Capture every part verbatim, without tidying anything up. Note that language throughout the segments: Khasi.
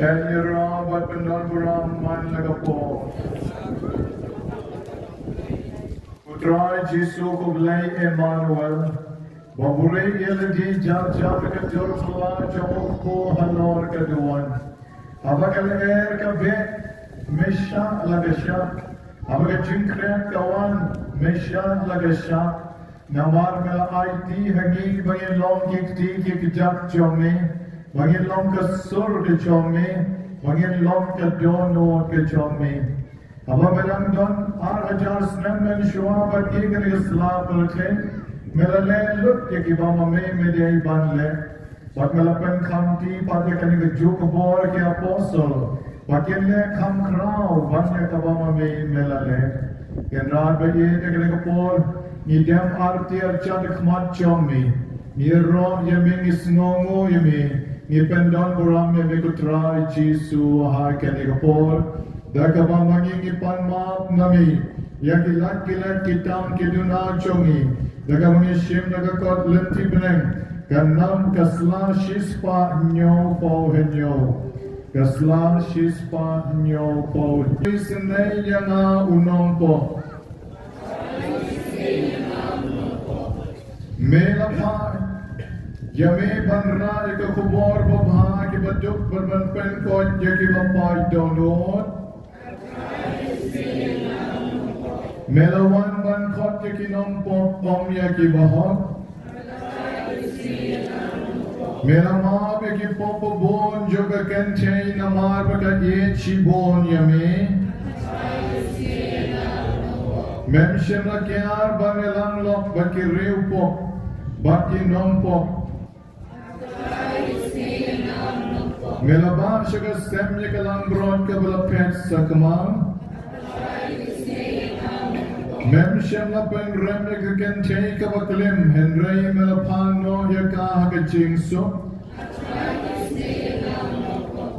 Ïaroh bad pyndonburom man la ka por. U Trai Jisu, ko Blei Emmanuel, ba buhrieh ïa lade jar jar ka dur phylla jong u kpu halor ka duwan. Haba ka lyer ka beh, me shah la ka shah. Haba ka jingkhriat ka wan, me shah la ka shah. Namar me la aiti ha ngi ba ngin long ki kti ki kjat jong me, ba ngin long ka sur ka jong me, ba ngin long ka dohnud ka jong me. Haba me dang don ar hajar snem mynshuwa ba kiew kane ka sla pyrthei, me la leh lut ïa kiba ma me me dei ban leh. Bad me la pynkhamti pat ïa kane kajuh ka bor ki apostol ba kin leh kham khraw ban ïa kaba ma me me la leh. Kynrad ba ïeit ïa kane ka por ngi dem arti arjat ha khmat jong me. Ngi ïaroh ïa me, ngi sngewnguh ïa me, ngi pyndonburom ïa me ko Trai Jisu ha kane ka por. Da kaba ma ngi ngi pan map na me ïa ki lad ki lad ki tam ki duna jong ngi. Da kaba ngi shim na ka kot lynti bneng, ka nam ka sla shispah hynñiewphew hynñiew. Ka sla shispah hynñiewphew hynñiew. Isynei ïa nga u nongpop. Me la phah ïa me ban rah ïa ka khubor babha ki baduk bad ban pynkoit ïa kiba paid dohnud. Me la wan ban khot ïa ki nongpop, ym ïa ki bahok. Me la map ïa ki pop babun jong ka kynthei namar ba ka ïeit shibun ïa me. Mem shym la kiar ban ïalang lok bad ki riewpop bad ki nongpop. Me la bah sha ka sem ïa ka langbrot kaba la phet sakma. Mem shym la pynrem ïa ka kynthei kaba klim, hynrei me la phah noh ïa ka ha ka jingsuk.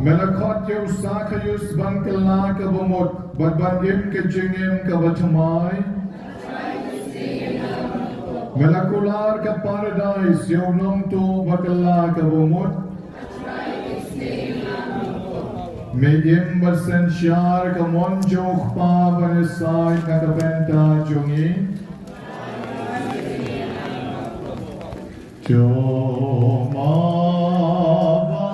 Me la khot ïa u Sakhaius ban kylla kaba mut bad ban im ka jingim kaba thymmai. Me la kular ka paradais ïa u nongtuh ba kylla kaba mut. Me im bad synshar ka mon jong u Kpa ban ïasaid na ka bynta jong ngi. Jong ma ba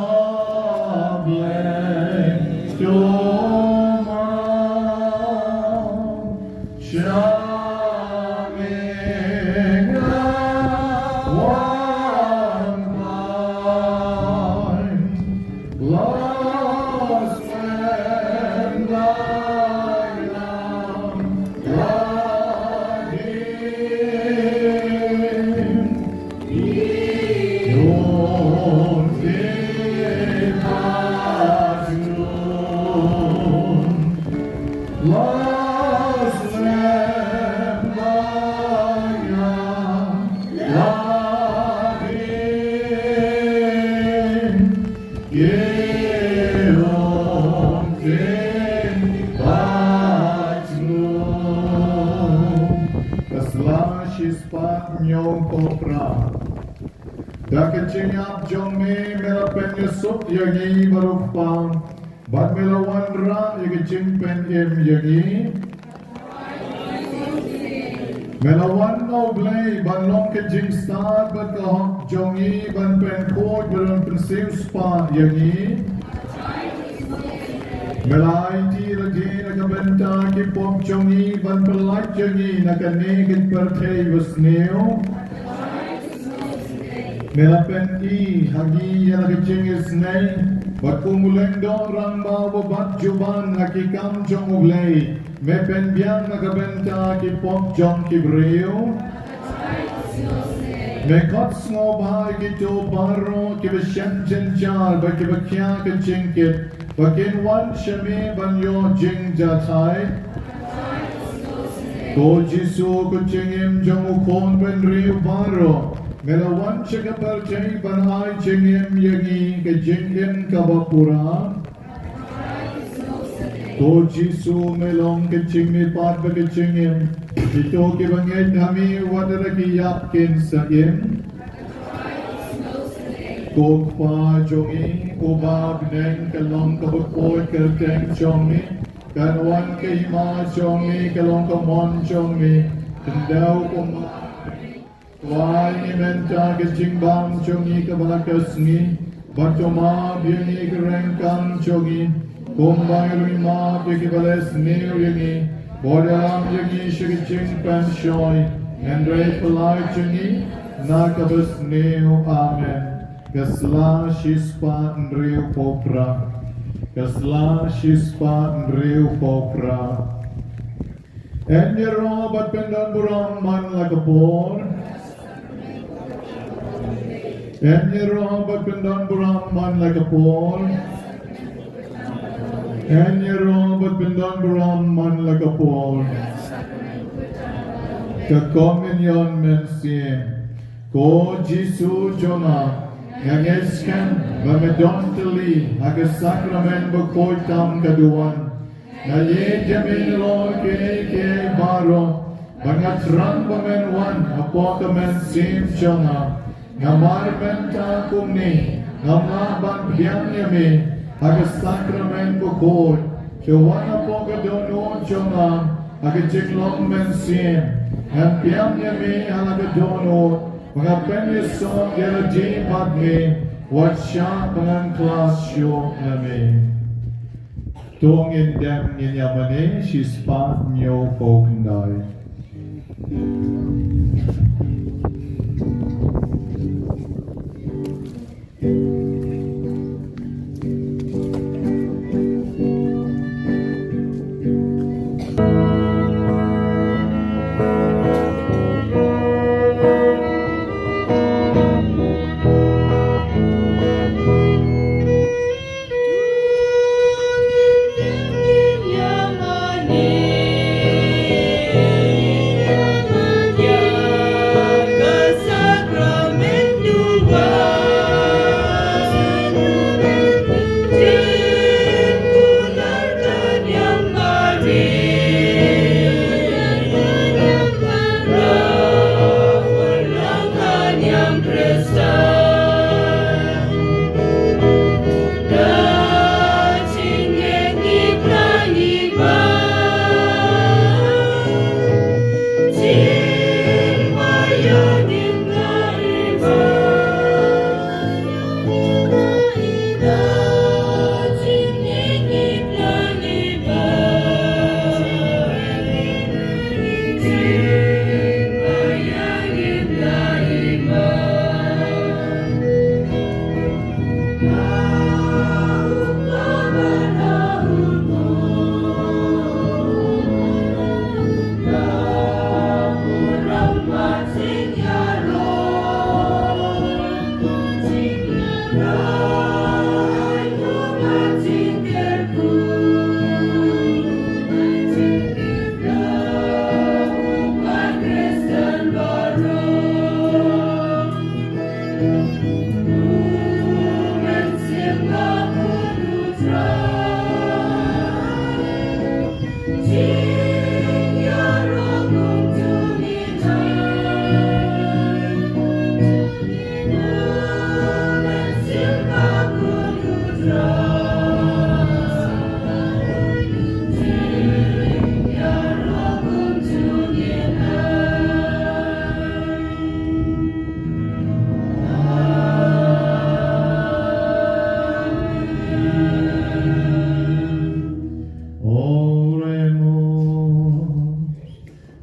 blei, jong ma sha me nga wan bai. Ka sla shispah hynñiewphew phra. Da ka jingïap jong me, me la pynïasuk ïa ngi bad u Kpa, bad me la wanrah ïa ka jingpynim ïa ngi. Me la wan na U Blei ban long ka jingstad bad ka hok jong ngi, ban pynkhuid bad ban pynsiewspah ïa ngi. Me la aiti lade na ka bynta ki pop jong ngi, ban pyllait ïa ngi na kane ka pyrthei basniew. Me la pyni ha ngi ïa la ka jingisynei, bad kum u lyngdoh rangbah uba bat juban ha ki kam jong U Blei, me pynbiang na ka bynta ki pop jong ki briew. Me khot sngewbha ïa kito baroh kiba shem jynjar bad kiba khia ka jingkit, ba kin wan sha me ban ïoh jingjahthait. Ko Jisu, ko Jingim jong u Khun bynriew baroh, me la wan sha ka pyrthei ban ai jingim ïa ngi, ka jingim kaba pura. Ko Jisu, me long ka jingmihpat bad ka jingim. Kito kiba ngeit ha me, wat la ki ïap kin sa im. Ko Kpa jong ngi uba ha bneng, ka long kaba khuid ka kyrteng jong me, kan wan ka hima jong me, ka long ka mon jong me, khyndew kumba. Pynwai ïa ngi mynta ka jingbam jong ngi kaba la ka sngi, bad to map ïa ngi ki ryngkang jong ngi, kumba ngi ruh ngi map ïa kiba la sniew ïa ngi, wat ïalam ïa ngi sha ka jingpynshoi, hynrei pyllait ïa ngi na kaba sniew. Amen. Ka sla shispah hynriewphew phra. Ka sla shispah hynriewphew phra. Yn ïaroh bad pyndon burom man la ka por. Yn ïaroh bad pyndon burom man la ka por. Yn ïaroh bad pyndon burom man la ka por. Ka Komunion mynsiem. Ko Jisu jong nga, nga ngeit skhem ba me don tylli ha ka sakramen bakhuid tam ka duwan. Nga ïeit ïa me halor kiei kiei baroh, bad nga thrang ba men wan hapoh ka mynsiem jong nga. Namar mynta kumne ngam lah ban pdiang ïa me ha ka sakramen bakhuid. To wan hapoh ka dohnud jong nga ha ka jinglong mynsiem. Ngan pdiang ïa me ha la ka dohnud, ba nga pynïasyrdoh ïa lade bad me, wat shah ba ngan khlad shuh na me. To ngin dem ngin ïa mane shispah hynñiewphew khyndai. Oremus.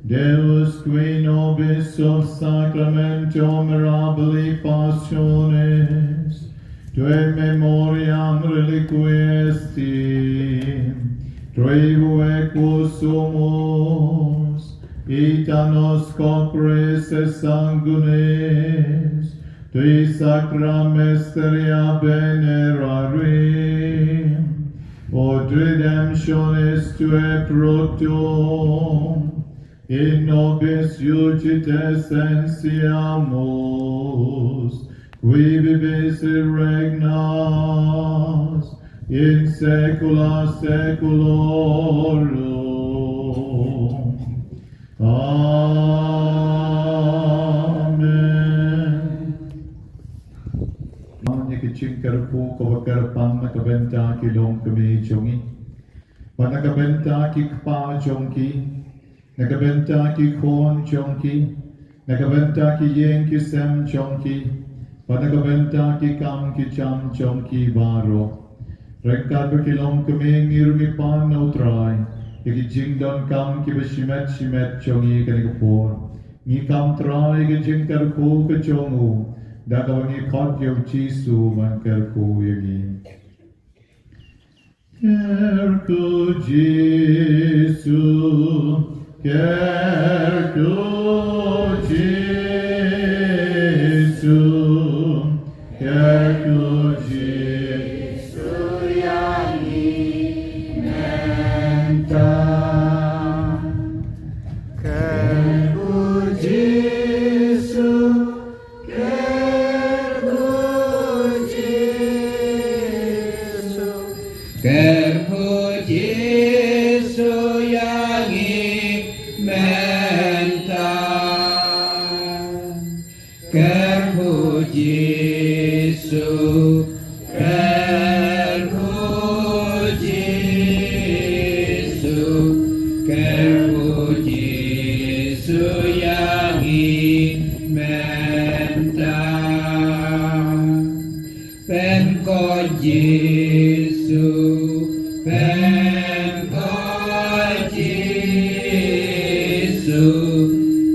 Deus, qui nobis ob sacramento mirabili passionis, tuae memoriam reliquisti, tribueque sumus, ita nos corporis et sanguinis, tui sacra mysteria venerarim, ut redemptionis tuae fructum, in nobis iudice sentiamus, qui vivis et regnas in saecula saeculorum. Amen. ïa ka jingkyrkhu kaba kyrpang na ka bynta ki longkmie jong ngi, bad na ka bynta ki kpa jong ki, na ka bynta ki khun jong ki, na ka bynta ki ïing ki sem jong ki, bad na ka bynta ki kam ki jam jong ki baroh. Ryngkat bad ki longkmie, ngi ruh ngi pan na U Trai ïa ki jingdonkam kiba shimet shimet jong ngi kane ka por. Ngi kam, Trai, ïa ka jingkyrkhu ka jong u, da kaba ngi khot ïa U Jisu ban kyrkhu ïa ngi. Kyrkhu Jisu, kyrkhu Jisu, kyrkhu Jisu ïa ngi mynta. Kyrkhu Jisu, kyrkhu Jisu, kyrkhu Jisu ïa ngi mynta. Kyrkhu Jisu, kyrkhu Jisu, kyrkhu Jisu ïa ngi mynta. Pynkoit Jisu, pynkoit Jisu,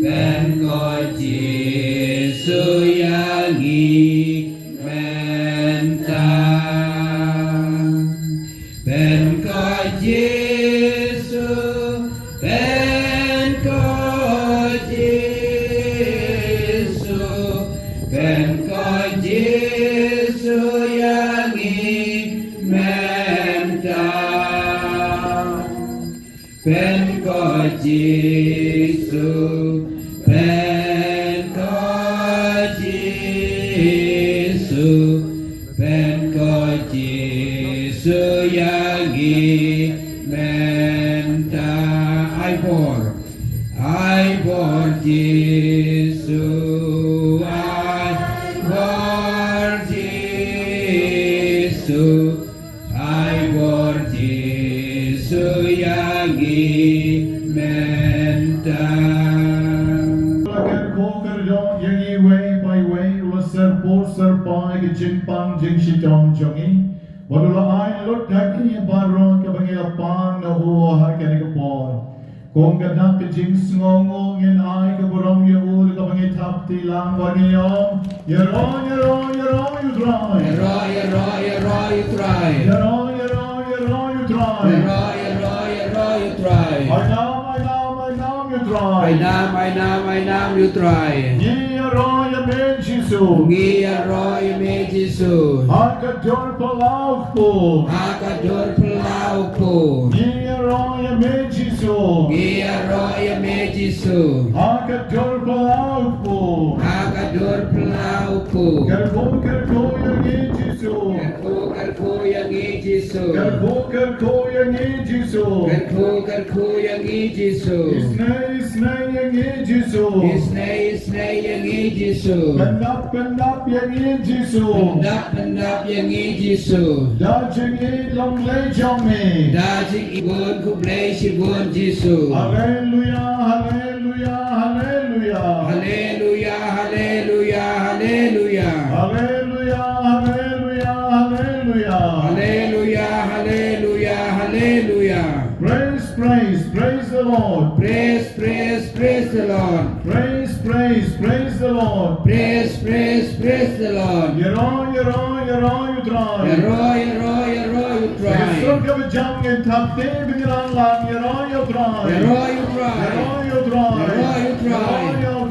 pynkoit Jisu ïa ngi mynta. Pynkoit Jisu, pynkoit Jisu, pynkoit Jisu ïa ngi mynta. Pynkoit Jisu, pynkoit Jisu, pynkoit Jisu ïa ngi mynta. Ai bor, ai bor Jisu, ai bor Jisu, ai bor Jisu ïa ngi mynta. La kyrkhu kyrdoh ïa ngi iwei pa iwei, u la syrpur syrpai ïa ka jingpang jingshitom jong ngi, bad u la ai lut ha ngi baroh kaba ngi la pan na u ha kane ka por. Kum ka dak ka jingsngewnguh ngin ai ka burom ïa u da kaba ngi thap kti lang bad ngi ong: Ïaroh, ïaroh, ïaroh ïa U Trai. Ïaroh, ïaroh, ïaroh ïa U Trai. Ïaroh, ïaroh, ïaroh ïa U Trai. Ïaroh, ïaroh, ïaroh ïa U Trai. Ai nam, ai nam, ai nam ïa U Trai. Ai nam, ai nam, ai nam ïa U Trai. Ngi ïaroh ïa me Jisu. Ngi ïaroh ïa me Jisu. Ha ka dur phyllaw kpu. Ha ka dur phyllaw kpu. Ngi ïaroh ïa me Jisu. Ngi ïaroh ïa me Jisu. Ha ka dur phyllaw kpu. Ha ka dur phyllaw kpu. Kyrkhu, kyrkhu ïa ngi Jisu. Kyrkhu, kyrkhu ïa ngi Jisu. Kyrkhu, kyrkhu ïa ngi Jisu. Kyrkhu, kyrkhu ïa ngi Jisu. Isynei, isynei ïa ngi Jisu. Isynei, isynei ïa ngi Jisu. Pyndap, pyndap ïa ngi Jisu. Pyndap, pyndap ïa ngi Jisu. Da jingïeit longïeit jong me. Da jingïeit bun khublei shibun Jisu. Haleluya, haleluya, haleluya. Haleluya, haleluya, haleluya. Haleluya, haleluya, haleluya. Haleluya, haleluya, haleluya. Praise, praise, praise the Lord. Praise, praise, praise the Lord. Praise, praise, praise the Lord. Praise, praise, praise the Lord. Ïaroh, ïaroh, ïaroh ïa U Trai. Ïaroh, ïaroh, ïaroh ïa U Trai. Ïa ka sur kaba jam ngin thap te bad ngin ong lang: Ïaroh ïa U Trai. Ïaroh ïa U Trai. Ïaroh ïa U Trai. Ïaroh ïa U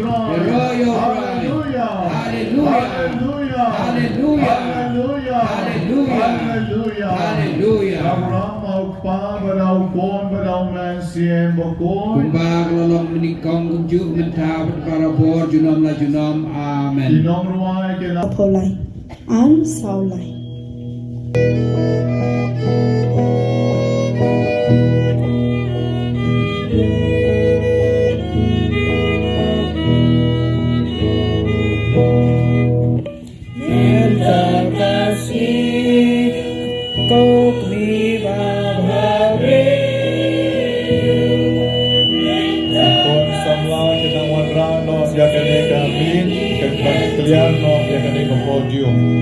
Trai. Ïaroh ïa U Trai. Haleluya. Haleluya. Haleluya. Haleluya. Haleluya. Haleluya. Haleluya. Ka burom ha U Kpa bad ha U Khun bad ha U Mynsiem Bakhuid. Kumba ka la long mynnyngkong, kumjuh mynta bad barabor junom la junom. Amen. Ki nongrwai ki la. Pholai. An saw lai. Audio.